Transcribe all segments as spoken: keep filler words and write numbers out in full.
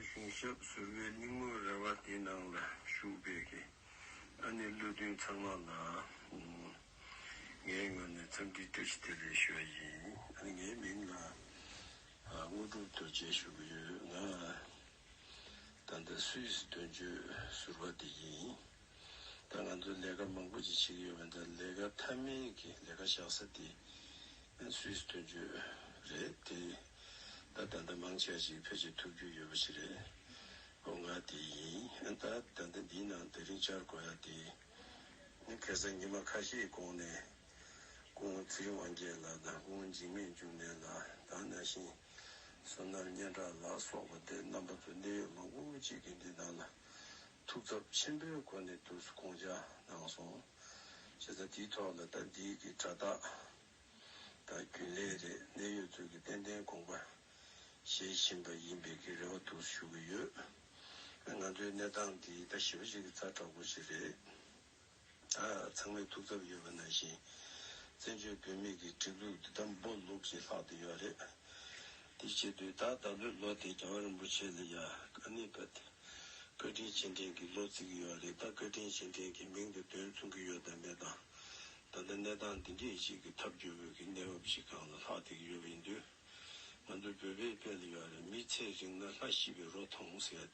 གཞུང་ཞབས་ཟུར་པའི་སྙིང་པོ་རེ་བ་དེའི་ནང་ལ་ཞུགས་པའི་གི་ཨ་ནི་བློ་མཐུན་ཚང་མ་ལ་ངའི་ངོས་ནས་འཚམས་འདྲི་བཀྲ་ཤིས་བདེ་ལེགས་ཞུ་བ་ཡིན། ཨ་ནི་ངའི་མིང་ལ་དངོས་གྲུབ་རྡོ་རྗེ་ཞུ་གི་ཡོད། ང་ད་ལྟ་སུད་སི་དོན་གཅོད་ཟུར་པ་དེ་ཡིན། ད་ང་ཚོ་ལས་ཀ་མང་པོ་ཅིག་བྱེད་ཀྱི་ཡོད་པ་འདྲ། ལས་ཀ་མཐའ་མའི་གི་ལས་ཀ་བཞག་ས་དེ་སུད་སི་དོན་གཅོད་རེད་དེ། ད་ད་ལྟ་མང་ཆེ་ཞིག་ཕལ་ཆེར་ཐུག་རྒྱུ་ཡོད་པ་ཞིག་རེད། ཨོ་ང་དེ་ཡིན། ད་ད་ལྟ་འདིའི་ནང་དེ་རིང་བཅར་དགོས་ཡ་དེ་ཁ་སང་ཉི་མ་ཁ་ཤས་གོང་ནས་སྐུ་ངོ་ཚེ་རིང་དབང་རྒྱལ་ལགས་དང་སྐུ་ངོ་འཇིགས་མེད་འབྱུང་གནས་ལགས་དང་ནང་བཞིན་བསོད་ནམས་སྙན་གྲགས་ལ་སོགས་པ་དེ་རྣམ་པ་ཚོ་གནད་ཡོད་མང་པོ་ཅིག་གིས་འདི་ནང་ལ་ཐུགས་འཚབ་ཆེན་པོའི་སྒོ་ནས་དུས་སུ་དགོངས་འཇགས་གནང་སོང་། བྱས་ཙང་དེའི་ཐོག་ལ་ད་འདིའི་གི་དྲ་བདག་དང་རྒྱུན་ལས་རེད། གནད་ཡོད་ཚོས་ཀྱི་ཏན་ཏན་དགོངས་པ་བཞེས་བཞིན་པ་ཡིན་པའི་གི་རེ་བ་འདུག་ཞུ་གི་ཡོད། ང་ཚོའི་གནས་སྟངས་འདི་ད་ཞེ་པོ་ཅིག་གི་ཛ་དྲག་པོ་ཞིག་རེད། ད་ཚང་མས་ཐུགས་འཚབ་ཡོད་པ་ནང་བཞིན་བཙན་བྱོལ་བོད་མིའི་གི་སྒྲིག་འཛུགས་འདི་ད་འབོ་ལུག་ཅིག་ལྷག་བསྡད་ཡོད་རེད། དེ་བྱེད་དུས་ད་ད་ལོའི་ལོ་དེ་རྒྱལ་བ་རིན་པོ་ཆེ་ལ་ཡ་ཨ་ནི་བཀའ་དྲིན་རྗེས་དྲན་གྱི་ལོ་བརྩི་གི་ཡོད་རེད། ད་བཀའ་དྲིན་རྗེས་དྲན་གྱི་མིང་དེ་དོན་མཚུངས་ཀྱི་ཡོད་དམ་མེད་དང་། ད་ལྟ་གནས་སྟངས་འདི་འདྲས་ཅིག་གི་ཐབས་སྐྱོ་བོའི་གི་གནས་བབ་ཅིག་སྒང་ལ་ལྷག་བསྡད་ཀྱི་ཡོད་པ་ཡིན་དུས། ང་ཚོ་བོད་པའི་དཔེ་ལ་ཡོད་རེད། མི་ཚེ་རིང་ན་ལྷ་ཤི་བའི་རོ་མཐོང་ཟེར་ཡ་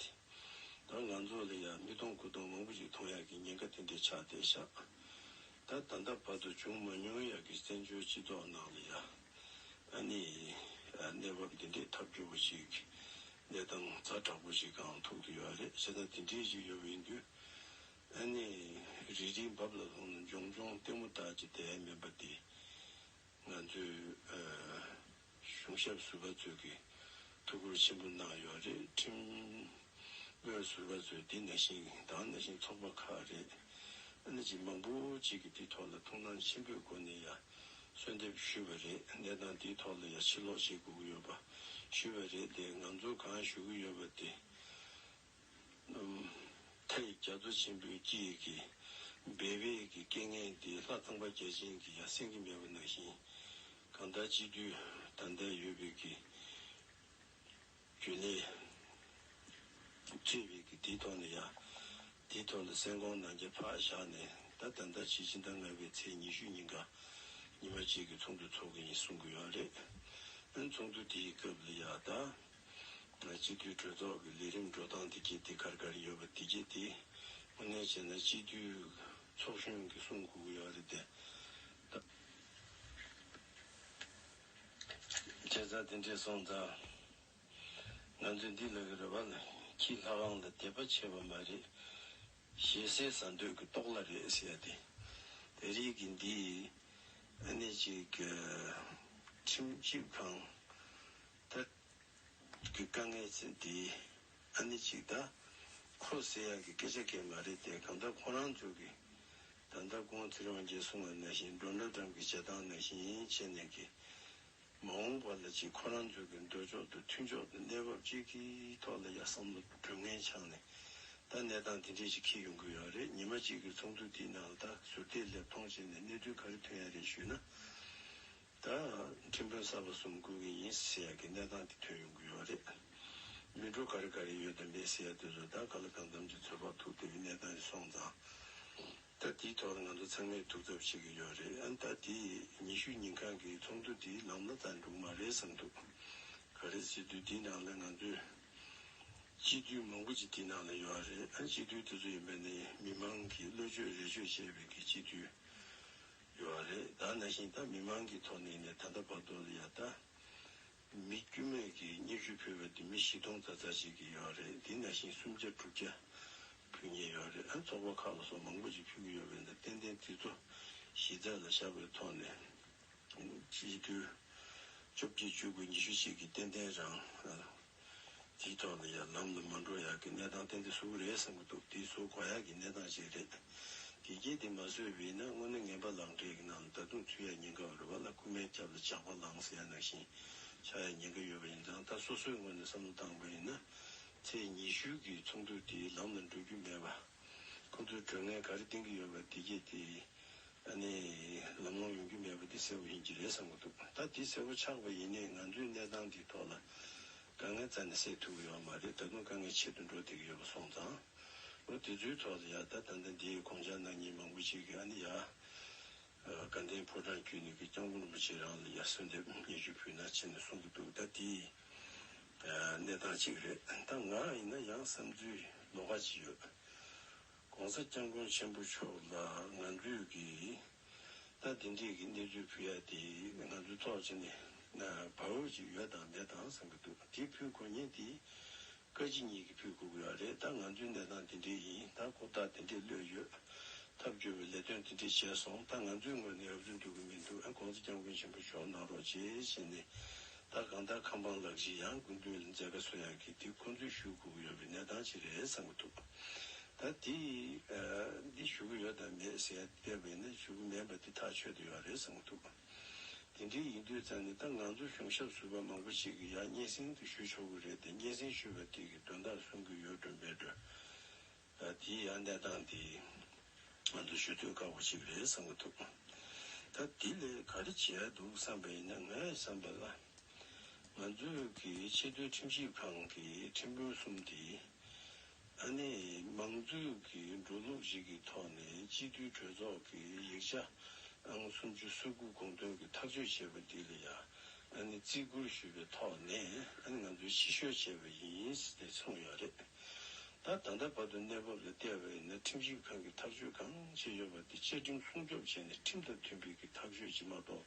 དེ། ད་ང་ཚོ་ལ་ཡ་མི་མཐོང་དགུ་མཐོང་མང་པོ་ཅིག་མཐོང་ཡ་གི་ཉེན་ཁ་དེ་འདྲས་ཆགས་བསྡད་ཤག་ད་ད་ལྟ་བར་དུ་བྱུང་མ་མྱོང་ཡ་གི་བཙན་བྱོལ་སྤྱི་ཚོགས་ནང་ལ་ཡ་ཨ་ནི་གནས་བབ་འདི་འདྲས་ཐབས་སྐྱོ་པོ་ཞིག་གནས་སྟངས་ཛ་དྲག་པོ་ཞིག་སྒང་ཐུག་གི་ཡོད་རེད། བྱས་ཙང་དེ་འདྲས་ཞིག་ཡོད་པ་ཡིན་དུས་ཨ་ནི་རིལ་རིལ་འབབ་ལ་སོང་ན་འཇོང་འཇོང་ལྟད་མོ་ལྟ་ཅིག་བསྡད་མིན་པ་དེ། ང་ཚོའི་གཞུང་ཞབས་ཟུར་པ་ཚོས་ཀྱི་ཐུགས་ཁུར་ཆེན་པོ་གནང་ཡོད་རེད། ཁྲིམས་དཔོན་ཟུར་པ་ཚོས་འདི་ནང་བཞིན་དང་ནང་བཞིན་ཚོགས་པ་ཁག་རེད། ཨ་ནི་ཅིག་མང་པོ་ཅིག་གིས་འདི་ཐོག་ལ་ཐུགས་སྣང་ཆེན་པོའི་སྒོ་ནས་ཡ་གསོལ་འདེབས་ཞུས་པ་རེད། གནས་སྟངས་འདིའི་ཐོག་ལ་ཡ་ཕྱིར་ལོག་བྱེད་དགོས་ཀྱི་ཡོད་པ་ཞུས་པ་རེད་དེ། ང་ཚོ་གང་ཞུ་གི་ཡོད་པ་དེ། མཐའི་རྒྱ་མཚོ་ཆེན་པོའི་དཀྱིལ་གྱི་སྦལ་པའི་གི་སྐད་ངན་འདི་ལྷ་ཚངས་པ་བརྒྱ་བྱིན་གྱིས་ཡང་གསན་གྱི་མེད་པ་ནང་བཞིན། གང་ལྟར་སྤྱི་འཐུས་ད་ལྟ་ཡོད་པའི་གི་རྒྱུན་ལས་གཙོས་པའི་གི་དེའི་ཐོག་ནས་ཡང་དེའི་ཐོག་ལ་གསན་དགོངས་གནང་རྒྱུ་ཕར་བཞག་ནས། ད་ད་ལྟ་ཕྱི་ཕྱི་ཟླ་ལྔ་པའི་ཚེས་ཉི་ཤུ་ཉིན་ཀ་ཉི་མ་གཅིག་གི་ཚོགས་འདུ་ཚོགས་ཀྱི་ཡིན་གསུང་གི་ཡོད་རེད། ཨ་ནི་ཚོགས་འདུ་དེའི་སྐབས་ལ་ཡང་ད། སྤྱི་འཐུས་གྲོས་ཚོགས་ཀྱི་ལས་རིམ་འགྲོ་སྟངས་དེ་གྱད་དེ་ག་རེ་ག་རེ་ཡོད་པ་དེ་གྱད་དེ་དངོས་གནས་བྱས་ན་སྤྱི་འཐུས་ཚོགས་གཞོན་གྱིས་གསུང་དགོས་ཀྱི་ཡོད་རེད་དེ། ད་བྱས་ཙང་དེ་འདྲས་སོང་ཙང་ང་ཚོས་འདི་ལ་གི་རེ་བ་ལ་ཁྱི་ལྷ་ཁང་ལ་དད་པ་བྱེད་པ་མ་རེད། ཞེ་སའི་ཟ་འདོད་ཀྱི་ལྟོགས་ལ་རེད་ཟེར་ཡ་དེ། དེ་རིགས་ཀྱི་འདི་ཨ་ནི་ཅིག་ཁྲིམས་ཞིབ་ཁང་ད། གི་དཀའ་ངལ་ཅན་དེ་ཨ་ནི་གཅིག་ད་ཁོ་ཟེར་ཡག་གི་སྐད་ཆ་གང་མ་རེད་དེ། གང་ལྟར་ཁོ་རང་ཚོ་གི་ད་ལྟ་སྐུ་ངོ་ཚེ་རིང་དབང་རྒྱལ་གསུང་བ་ནང་བཞིན་ཌོ་ནལ་ཊམ་གྱི་བྱེད་སྟངས་ནང་བཞིན་བྱས་ནས་གི་མ་འོངས་པ་ལ་ཅིག་ཁོ་རང་ཚོ་གི་འདོད་ཕྱོགས་དང་མཐུན་ཕྱོགས་དང་གནས་བབ་ཅིག་གི་ཐོག་ལ་ཡ་བསམ་བློ་གྲོས་ངན་ཆགས་ནས་ད་གནས་སྟངས་དེ་འདྲས་ཅིག་འཁེལ་ཡོང་གི་ཡོད་རེད། ཉི་མ་གཅིག་གི་ཚོགས་འདུ་དེའི་ནང་ལ་ད་ཟུར་བལྟས་སླེབས་མཐོང་བྱས་ནས་གནས་ཚུལ་ག་རེ་ཐོན་ཡ་རེད་ཞུས་ན། ད་ཁྲིམས་དཔོན་གསར་པ་གསུམ་བསྐོ་གི་ཡིན་ཟེར་ཡ་གི་གནས་སྟངས་དེ་ཐོན་ཡོང་གི་ཡོད་རེད། མི་འགྲོ་ག་རེ་ག་རེ་ཡོད་དམ་མེད་ཟེར་ཡ་དེ་ཚོ་ད་ག་ལ་གང་འཚམ་གྱི་ཚོད་དཔག་ཐུབ་བསྡད་པའི་གནས་སྟངས་ཤིག་སོང་ཙང་། ད་དེའི་ཐོག་ལ་ང་ཚོ་ཚང་མས་ཐུགས་འཚབ་བྱེད་ཀྱི་ཡོད་རེད། ཨ་ནི་ད་དེ་ཉི་ཤུ་ཉིན་གང་གི་ཚོགས་འདུ་དེ་ལམ་ལ་ད་འགྲོ་གི་མ་རེད་བསམ་འདུག་ག་རེ་ཟེར་དུས་དེའི་ནང་ལ་ང་ཚོས་སྤྱི་འཐུས་མང་པོ་ཅིག་དེའི་ནང་ལ་ཡོད་རེད། ཨ་ནི་སྤྱི་འཐུས་དེ་ཚོ་ཡིན་པ་ནི་མི་མང་གིས་བློ་བཅོལ་རེ་བཅོལ་བྱས་པའི་གི་སྤྱི་འཐུས། ཡོད་རེད། ད་ནང་བཞིན་ད་མི་མང་གི་ཐོག་ནས་ནས་ད་ལྟ་བར་དུ་ལ་ཡ་ད་མི་དཀྱུས་མས་ཀྱི་སྙན་ཞུ་ཕུལ་བ་དེ་མི་བཞི་སྟོང་ཙག་ཙག་ཅིག་གི་ཡོད་རེད། དེ་ནང་བཞིན་སུམ་བརྒྱ་དྲུག་བརྒྱ་ཕུལ་མཁན་ཡོད་རེད། ཨ་ཚོགས་པ་ཁག་ལ་སོགས་མང་པོ་ཅིག་ཕུལ་གྱི་ཡོད་པས་ན་ཏན་ཏན་དེ་ཚོ་གཞི་རྩ་ལ་བཞག་པའི་ཐོག་ནས་སྤྱི་འཐུས་བཅོ་བརྒྱད་བཅུ་དགུ་ཉི་ཤུ་ཅིག་གིས་ཏན་ཏན་རང་དེའི་ཐོག་ལ་ཡ་ལམ་ལ་མ་འགྲོ་ཡག་གི་གནས་སྟངས་ཏན་ཏན་བཟོ་གི་རེད་བསམ་གི་འདུག་དེ་བཟོ་དགོས་ཡག་གི་གནས་སྟངས་ཤིག་རེད། དེ་གྱད་དེ་མ་བཟོས་པ་ཡིན་ན་དངོས་གནས་ངན་པ་ལག་འབྲེལ་གྱི་ནང་ལ་ད་དུང་ཚུད་ཡག་ཉེན་ཁ་ཡོད་རེད་བ་ལ། རྐུན་མའི་རྒྱབ་ལ་ཇག་པ་ལངས་ཟེར་ཡག་ནང་བཞིན་ཆགས་ཡག་ཉེན་ཁ་ཡོད་པ་ཡིན་ཙང་། ད་སོ་སོའི་ངོས་ནས་བསམ་བློ་བཏང་པ་ཡིན་ན་ཚེས་ཉི་ཤུ་གི་ཚོགས་འདུ་དེ་ལམ་ལ་འགྲོ་རྒྱུ་མེད་པ། ཁོང་ཚོས་གྲོས་ངན་ག་རེ་འདིང་གི་ཡོད་པ་དེ་གྱད་དེ་ཨ་ནི་ལམ་ལྷོང་ཡོང་རྒྱུ་མེད་པ་དེ་གསལ་པོ་ཡིན་གྱི་རེད་བསམ་གི་འདུག་ད་དེ་གསལ་པོ་ཆགས་པ་ཡིན་ནའི་ང་ཚོའི་གནས་སྟངས་དེའི་ཐོག་ལ་ དཀའ་ངལ་རྩ་ནས་སེལ་ཐུབ་ཀྱི་ཡོད་མ་རེད། ད་དུང་དཀའ་ངལ་ཆེ་རུ་འགྲོ་བསྡད་ཀྱི་ཡོད་པ་སོང་ཙང་། འོ་དེ་ཚོའི་ཐོག་ལ་ཡ་ད་ད་ལྟ་འདིའི་དགོངས་འཆར་གནང་མཁན་མང་པོ་ཞིག་གིས་ཨ་ནི་ཡ། དགའ་ལྡན་ཕོ་བྲང་བརྒྱུད་ནས་ཀྱི་སྐྱབས་མགོན་རིན་པོ་ཆེ་རང་ལ་ཡ་གསོལ་འདེབས་སྙན་ཞུ་ཕུལ་ན་བྱས་ནས་གསུང་གི་འདུག་ད་དེའི་གནས་སྟངས་གཅིག་རེད། ད་ང་ཡིན་ན་ཡང་བསམ་ཚུལ་ལོགས་ཀ་ཅིག་ཡོད། ༸གོང་ས་སྐྱབས་མགོན་ཆེན་པོ་མཆོག་ལ་ང་ཚོས་ཀྱི་ད་དེ་འདྲས་ཀྱི་གནས་ཚུལ་ཕུལ་ཡ་དེ་ང་ཚོའི་ཐོག་ཆེ་ནས་བབ་འོས་ཅིག་ཡོད་དང་མེད་དང་བསམ་གྱི་འདུག་དེ་ཕུལ་དགོས་མཁན་དེ་བཀའ་སྤྱི་གཉིས་ཀྱིས་ཕུལ་དགོས་ཀྱི་ཡོད་རེད། ད་ང་ཚོའི་གནས་སྟངས་དེ་འདྲས་ཡིན། ད་ཁོ་ཐག་དེ་འདྲས་གློད་ཡོད། ཐབས་སྐྱོ་བའི་ལས་དོན་དེ་འདྲས་བྱས་སོང་། ད་ང་ཚོའི་ངོས་ནས་ཨབ་ཚུགས་འགྲོ་གི་མི་འདུག་ཨ་༸གོང་ས་སྐྱབས་མགོན་ཆེན་པོ་མཆོག་གནང་རོགས་བྱེད་ཟེར་ནས། ད་གང་ལྟར་ཁམས་པ་ལགས་ཀྱིས་ཡང་སྐུ་མདུན་ལ་མཛད་དཀའ་གསོ་ཡག་གི་དེ་ཁོང་ཚོས་ཞུ་དགོས་ཀྱི་ཡོད་པའི་གནས་སྟངས་ཅིག་རེད་བསམ་གྱི་འདུག་ད་དེ་འདི་ཞུ་གི་ཡོད་དང་མེད་ཟེར་བལྟས་པ་ཡིན་ན་ཞུ་གི་མེད་པ་དེ་ཐག་ཆོད་དུ་ཡོད་རེད་བསམ་གྱི་འདུག་དེ་འདྲའི་ཡིན་དུས་ཙང་ནས་ད་ང་ཚོ་གཞུང་ཞབས་ཟུར་པ་མང་པོ་ཞིག་གིས་ཡང་སྙན་སེང་དེ་ཞུ་ཆོག་གི་རེད་དེ། སྙན་སེང་ཞུས་པ་དེ་གི་དོན་དག་གསུང་གི་ཡོད་འགྲོ་མེད་འགྲོ། ད་དེའི་ཡང་གནས་སྟངས་དེ་ང་ཚོ་ཞུ་ཐུབ་ཁག་པོ་ཞིག་རེད་བསམ་གྱི་འདུག་ད་དེ་ལས་ག་རེ་བྱེད་ཡ་འདུག་བསམ་པ་ཡིན་ན། ངའི་བསམ་པ་ལ་ང་ཚོའི་གི་ཆེས་མཐོའི་ཁྲིམས་ཞིབ་ཁང་གི་ཁྲིམས་དཔོན་གསུམ་དེ་ཨ་ནི་མང་གཙོའི་གི་འགྲོ་ལུགས་ཤིག་གི་ཐོག་ནས་སྤྱི་འཐུས་གྲོས་ཚོགས་ཀྱི་ཡིག་ཆ་ཨང་སུམ་ཅུ་སོ་དགུ་དགོངས་དོན་གྱི་ཐག་གཅོད་བྱས་པ་འདི་ལ་ཡང་ཨ་ནི་བརྩི་བཀུར་ཞུས་པའི་ཐོག་ནས་ཨ་ནི་ང་ཚོས་ཕྱིར་བཤོལ་བྱས་པ་ཡིན་ཟེར་ཏེ་གསུངས་ཡོད་རེད། ད་ད་ལྟ་བར་དུ་གནས་བབ་ལ་བལྟས་པ་ཡིན་ན་ཁྲིམས་ཞིབ་ཁང་གིས་ཐག་གཅོད་གང་བྱས་ཡོད་པ་དེ་བཅའ་ཁྲིམས་སྲུང་སྐྱོབ་བྱས་ནས་ཁྲིམས་དང་མཐུན་པའི་གི་ཐག་གཅོད་ཅིག་མ་གཏོགས།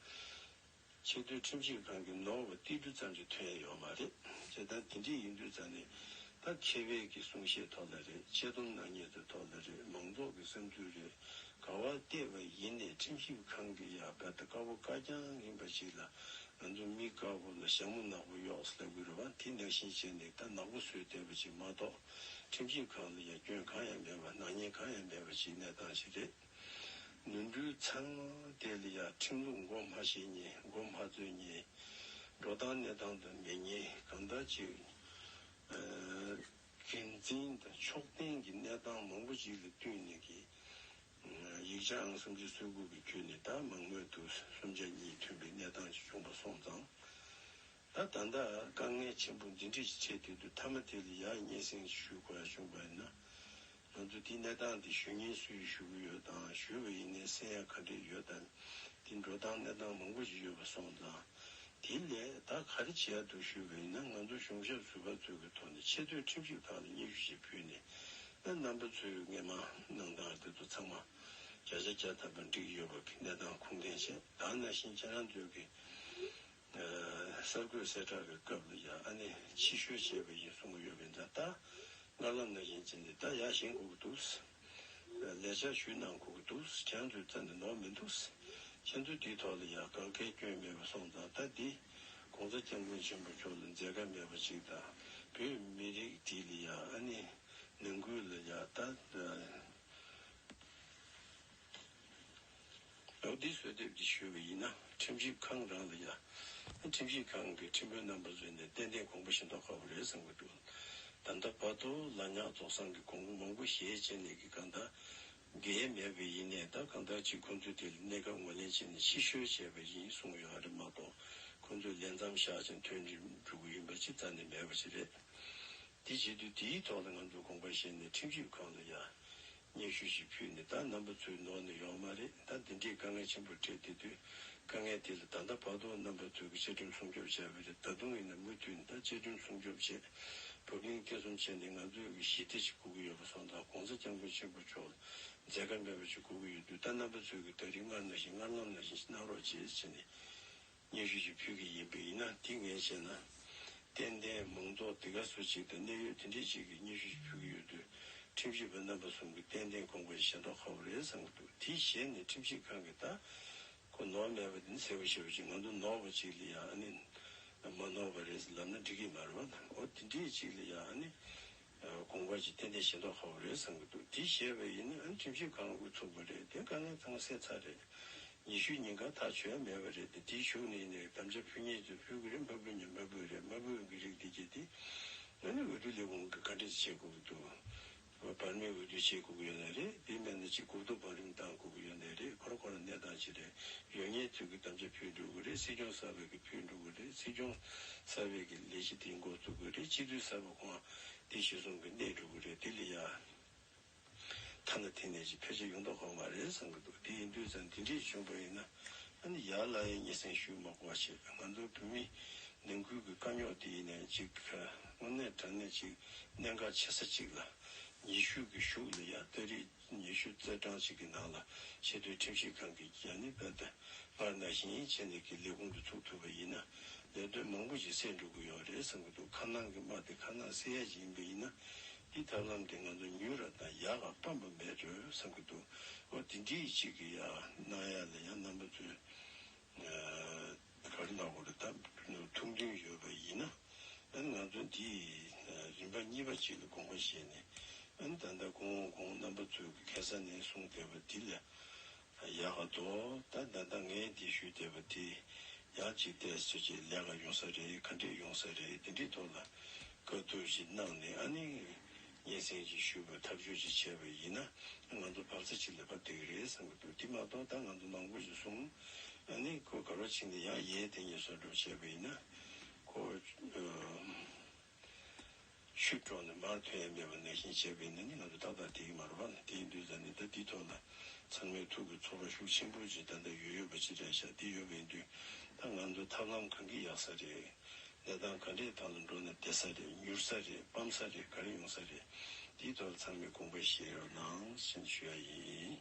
ཆེས་མཐོའི་ཁྲིམས་ཞིབ་ཁང་གི་ནོར་བ་ཏིལ་འབྲུ་ཙམ་ཞིག་ཐོན་ཡ་ཡོད་མ་རེད། བྱས་ཙང་དེ་འདྲ་ཡིན་དུས་ཙང་ནས་ད་མཁས་པའི་གི་གསུང་བཤད་ཐོག་ལ་རེད། ཆེ་མཐོང་གནང་མཁན་ཚོའི་ཐོག་ལ་རེད། མང་ཚོགས་ཀྱི་བསམ་ཚུལ་རེད། ག་བ་བལྟས་པ་ཡིན་ནའི་ཁྲིམས་ཞིབ་ཁང་གི་ཡ་བལ་ད་དཀར་པོ་དཀར་རྐྱང་ཡིན་པ་ཞིག་ལ། ང་ཚོ་མི་དཀར་པོ་ལ་ཞྭ་མོ་ནག་པོ་གཡོགས་ལབ་དགོས་རེད་བ། དེ་ནང་བཞིན་བྱས་ནས་ད་ནག་པོ་བཟོས་བསྡད་པ་ཅིག་མ་གཏོགས། ཁྲིམས་ཞིབ་ཁང་ལ་ཡ་སྐྱོན་གང་ཡང་མེད་པ། ནག་ཉེས་གང་ཡང་མེད་པ་ཅིག་གནས་སྟངས་ཤིག་རེད། ནོར་འཁྲུལ་ཚང་མ་དེ་ལ་ཡ་ཁྲིམས་ལུགས་མགོ་མ་ཤེས་མཁན། མགོ་མ་འཚོས་མཁན། འགྲོ་སྟངས་གནས་སྟངས་དང་མེད་མཁན། གང་ལྟར་ཅིག་འགན་འཛིན་དང་ཕྱོགས་འཐེན་གྱི་གནས་སྟངས་མང་པོ་ཅིག་ལ་བསྟུན་ནས་ཀྱི། ཡིག་ཆ་ཨང་སུམ་ཅུ་སོ་དགུ་གི་བརྒྱུད་ནས་ད་མང་མོས་དུ་གསུམ་ཆ་གཉིས་ཐོན་པའི་གནས་སྟངས་ཅིག་བྱུང་བ་སོང་ཙང་། ད་ད་ལྟ་དཀའ་ངལ་ཆེན་པོ་འདི་འདྲ་ཞིག་འཕྲད་དུས། མཐའ་མ་དེ་ལ་ཡང་སྙན་སེང་ཞུ་དགོས་ཡ་བྱུང་བ་ཡིན་ན། ང་ཚོ་འདི་གནས་སྟངས་འདི་ཞུ་མཁན་སུས་ཞུ་གི་ཡོད་དང་། ཞུས་པ་ཡིན་ནའི་གསན་ཡ་ག་འདྲས་ཡོད་དང་། འདི་འགྲོ་སྟངས་གནས་སྟངས་མང་པོ་ཞིག་ཡོད་པ་སོང་ཙང་། དེ་ལས་ད་ག་རེ་བྱེད་ཡ་འདུག་ཞུས་པ་ཡིན་ན། ང་ཚོ་གཞུང་ཞབས་ཟུར་པ་ཚོའི་གི་ཐོག་ནས་ཆེས་མཐོའི་ཁྲིམས་ཞིབ་ཁང་ལ་སྙན་ཞུ་ཞིག་ཕུལ་ནས། ཨ་རྣམ་པ་ཚོས་སྔས་མ་གནང་སྟངས་དེ་ཚོ་ཚང་མ་བརྒྱ་ཆ་བརྒྱ་ཐམ་པ་འགྲིག་ཡོད་པ་གི་གནས་སྟངས་ཁུངས་ལྡན་བྱས། ད་ནང་བཞིན་ཁྱེད་རང་ཚོའི་གི་གསར་འགོད་གསལ་བསྒྲགས་ཀྱི་སྐབས་ལ་ཡང་ཨ་ནི་ཕྱིར་བཤོལ་བྱས་པ་ཡིན་གསུང་གི་ཡོད་པ་ཡིན་ཙང་། ད་སྔར་ལམ་ནང་བཞིན་བྱས་ནས་ད་ཡར་བཞེངས་དགོས་ཀྱི་འདུག་ལས་འཆར་ཞུས་གནང་དགོས་ཀྱི་འདུག་ཁྱེད་རང་ཚོའི་རྩ་ནས་ནོར་མི་འདུག་ཁྱེད་ཚོས་དེའི་ཐོག་ལ་ཡང་གང་གའི་སྐྱོན་མེད་པ་སོང་ཙང་། ད་འདི་༸གོང་ས་༸སྐྱབས་མགོན་ཆེན་པོ་མཆོག་ལ་མཛད་དཀའ་མེད་པ་ཅིག་དང་། བོད་མི་རིགས་འདི་ལ་ཡང་ཨ་ནི་ནང་ཁུལ་ལ་ཡང་ད། ཨོ་འདི་གསོལ་འདེབས་འདི་ཞུས་པ་ཡིན་ན། ཁྲིམས་ཞིབ་ཁང་རང་ལ་ཡང་། ཁྲིམས་ཞིབ་ཁང་གི་ཁྲིམས་དཔོན་རྣམ་པ་ཚོས་ནས་ཏན་ཏན་དགོངས་པ་བཞེས་མདོག་ཁ་པོ་རེད་བསམ་གྱི་འདུག་ད་ལྟ་བར་དུ་ལ་ཉག་རྫོགས་སངས་ཀྱིས་དགོངས་པ་མང་པོ་བཞེས་བྱས་ནས་ཀྱི་གང་ལྟར་འགལ་མེད་པ་ཡིན་ནའི། ད་གང་ལྟར་ཅིག་ཁོང་ཚོས་དེ་ལ་གནས་སྐབས་ངོས་ལེན་བྱས་ནས་ཕྱིར་བཤོལ་བྱས་པ་ཡིན་གསུངས་ཡོད་རེད་མ་གཏོགས། ཁོང་ཚོས་ལས་མཚམས་བཞག་ཅིང་ཐོན་འགྲོ་གི་ཡིན་པ་ཅིག་རྩ་ནས་མེད་པ་ཞིག་རེད། དེ་བྱེད་དུས་དེའི་ཐོག་ལ་ང་ཚོས་དགོངས་པ་བཞེས་ནས་ཁྲིམས་ཞིབ་ཁང་ལ་ཡང་སྙན་ཞུ་ཞིག་ཕུལ་ནས། ད་རྣམ་པ་ཚོའི་ནོར་ནི་ཡོད་མ་རེད། ད་འདི་འདྲའི་དཀའ་ངལ་ཆེན་པོ་འཕྲད་བསྡད་དུས། དཀའ་ངལ་དེ་ལ་ད་ལྟ་བར་དུ་རྣམ་པ་ཚོས་ཀྱི་བཅའ་ཁྲིམས་སྲུང་སྐྱོབ་བྱས་པ་རེད། ད་དུང་ཡིན་ན་མུ་མཐུད་ནས་ད་བཅའ་ཁྲིམས་སྲུང་སྐྱོབ་བྱས། བབ་བརླིང་ཐེ་ཚོམ་བྱས་ནས་ང་ཚོས་ཀྱི་ཞི་བདེ་ཞིག་དགོས་ཀྱི་ཡོད་པ་སོང་ཙང་། ༸གོང་ས་༸སྐྱབས་མགོན་ཆེན་པོ་མཆོག་ལ་མཛད་དཀའ་མེད་པ་ཞིག་དགོས་ཀྱི་ཡོད་དུས། ད་རྣམ་པ་ཚོས་ཀྱི་ད་རིང་སྔར་ནང་བཞིན་སྔར་ལམ་ནང་བཞིན་ཞིག་གནང་རོགས་བྱེད་ཟེར་ནས། སྙན་ཞུ་ཞིག་ཕུལ་གྱི་ཡིན་པ་ཡིན་ན། དེ་ངས་བྱས་ན་ཏན་ཏན་མང་ཚོགས་དེ་ག་སུ་ཅིག་དང་གནད་ཡོད་དེ་འདྲས་ཅིག་གིས་སྙན་ཞུ་ཞིག་ཕུལ་གྱི་ཡོད་དུས། ཁྲིམས་ཞིབ་པ་རྣམ་པ་གསུམ་གྱིས་ཏན་ཏན་དགོངས་པ་བཞེས་མདོག་ཁ་པོ་རེད་བསམ་གྱི་འདུག་དེ་བཞེས་ནས་ཁྲིམས་ཞིབ་ཁང་གིས་ད་ཁོ་ནོར་མེད་པ་དེ་ནི་གསལ་པོ་ཞེ་པོ་ཅིག་ང་ཚོ་ནོར་བ་ཅིག་ལ་ཡང་ཨ་ནི་མ་ནོར་བ་རེད་ལབ་ན་འགྲིག་གི་མ་རེད་བ། འོ་དེ་འདྲས་ཅིག་ལ་ཡང་ཨ་ནི་དགོངས་པ་ཅིག་ཏན་ཏན་བཞེས་མདོག་ཁ་པོ་རེད་བསམ་གྱི་འདུག་དེ་བཞེས་པ་ཡིན་ན་ཨ་ནི་ཁྲིམས་ཞིབ་ཁང་དབུ་ཚུགས་པ་རེད། དེ་དཀའ་ངལ་ཚང་མ་སེལ་ཚར་རེད། ཉི་ཤུ་ཉིན་གང་ཐག་ཆོད་ཡ་མེད་པ་རེད་དེ། དེའི་གཞུག་ནས་ནས་དམ་བཅའ་ཕུལ་མཁན་ཚོས་ཕུལ་གི་རེད། མ་ཕུལ་མཁན་མ་ཕུལ་རེད། མ་ཕུལ་གི་རིགས་དེ་གྱད་དེ་ཨ་ནི་འོས་བསྡུ་ལས་ཁུངས་ཀྱིས་ག་འདྲས་བྱེད་དགོས་ཀྱི་འདུག་བར་མའི་འོས་བསྡུ་བྱེད་དགོས་ཀྱི་ཡོད་ནའི་རེད། དེ་མེད་ན་ཅིག་གོ་བསྡུར་བང་རིམ་བཏང་དགོས་ཀྱི་ཡོད་ནའི་རེད། ཁོ་རང་ཁོ་རང་གནས་སྟངས་ཅིག་རེད། ཡོད་མཁན་ཚོས་ཀྱི་དམ་བཅའ་ཕུལ་འགྲོ་གི་རེད། སྲིད་སྐྱོང་གསར་པས་ཀྱི་ཕུལ་འགྲོ་གི་རེད། སྲིད་སྐྱོང་གསར་པས་ཀྱི་ལས་གཞི་དེ་འགོ་བཙུགས་གི་རེད། སྤྱི་འཐུས་གསར་པ་ཁོང་དེ་གཞི་བཟུང་གི་གནས་འགྲོ་གི་རེད། དེ་ལ་ཡ་ཐ་ན་དེ་ནས་ཅིག་ཕལ་ཆེར་ཡོང་མདོག་ཁ་པོ་མ་རེད་བསམ་གི་འདུག་དེ་ཡིན་དུས་ཙང་དེ་འདྲས་བྱུང་བ་ཡིན་ན། ཨ་ནི་ཡར་ལ་ཡང་སྙན་སེང་ཞུ་མ་དགོས་པ་བྱས། ང་ཚོ་བོད་མི་ནང་ཁུལ་གྱི་དཀའ་རྙོག་དེ་ཡིན་ནའི་ཅིག་དངོས་གནས་དྲང་གནས་ཅིག་གནད་འགག་ཆེ་ས་ཅིག་ལ། ཉི་ཤུ་གི་གཞུག་ལ་ཡ་ཏ་རིག་ཉི་ཤུ་རྩ་གྲངས་ཅིག་གི་ནང་ལ་ཆེས་མཐོའི་ཁྲིམས་ཞིབ་ཁང་གིས་ཡང་ནི་བལ་ཏེ་སྔར་ནང་བཞིན་བྱས་ནས་ཀྱི་ལས་ཁུངས་དེ་ཚུགས་ཐུབ་པ་ཡིན་ན། ལས་དོན་མང་པོ་ཞིག་སེལ་འགྲོ་གི་ཡོད་རེད་བསམ་གི་འདུག་ཁ་ནང་གི་དམག་དེ་ཁ་ནང་སེལ་ཡ་ཞིག་ཡིན་པ་ཡིན་ན། འདི་ཐབས་ལམ་དེ་ང་ཚོ་མྱུར་ར་དང་ཡག་ག་སྤམ་པ་མེད་འགྲོ་བསམ་གི་འདུག་འོ་དེ་འདྲའི་ཅིག་གི་ཡ་གནང་ཡ་ལ་ཡང་རྣམ་པ་ཚོས་ག་རེ་གནང་དགོས་རེད། ད་ཐུགས་འདུན་ཡོད་པ་ཡིན་ན། ཨ་ནི་ང་ཚོ་འདི་རིམ་པ་གཉིས་པ་ཅིག་ལ་དགོངས་པ་བཞེས་ནས། ཨ་ནི་ད་ལྟ་གོང་གོང་རྣམ་པ་ཚོས་ཁ་སང་ནས་གསུངས་བསྡད་པ་འདི་ལས་ཡག་ག་འདུག་ད་ད་ལྟ་ངས་འདི་ཞུས་བསྡད་པ་འདི་ཡང་ཅིག་ཏོག་ཙམ་ཅིག་ལས་ཀ་ཡོང་ས་རེད། ག་འདྲས་ཡོང་ས་རེད། འདི་འདྲའི་ཐོག་ལ་བཀའ་བསྡུར་ཞིག་གནང་ནས། ཨ་ནི་སྙན་སེང་ཅིག་ཞུས་པ་ཐག་གཅོད་ཅིག་བྱས་པ་ཡིན་ན། ང་ཚོ་བབས་ས་ཅིག་ལ་བབས་བསྡད་ཀྱི་རེད་བསམ་གྱི་འདུག་འདི་མ་གཏོགས་ད་ང་ཚོ་མང་པོ་ཞིག་གསུངས། ཨ་ནི་ཁོ་ག་རེ་བྱས་ནས་ཡང་ཡས་དེ་ཉེས་བཟོ་འདྲ་བྱས་པ་ཡིན་ན། ཁོ་ཨ། ཆུ་དཀྲོགས་ནས་མར་ཐོན་ཡ་མེད་པ་ནང་བཞིན་བྱས་པ་ཡིན་ན་ནི་ང་ཚོ་ཏག་ཏག་བསྡད་ཀྱི་མ་རེད་པ། དེ་ཡིན་དུས་ཙང་ནི་ད་འདི་ཐོག་ལ་ཚང་མའི་ཐུགས་ཀྱི་ཚོར་བ་ཤུགས་ཆེན་པོ་ཅིག་ད་ལྟ་ཡོད་ཡོད་པ་ཅིག་རེད་ཤག་འདི་ཡོད་པ་ཡིན་དུས་ད་ང་ཚོ་ཐབས་ལམ་གང་གི་ཡག་ས་རེད། གནས་སྟངས་ག་འདྲའི་ཐང་ལ་འགྲོ་ན་བདེ་ས་རེད། མྱུར་ས་རེད། སྤམ་ས་རེད། ག་རེ་ཡོང་ས་རེད། འདིའི་ཐོག་ལ་ཚང་མས་དགོངས་པ་བཞེས་རོགས་གནང་ཞེས་ཞུ་ཡ་ཡིན།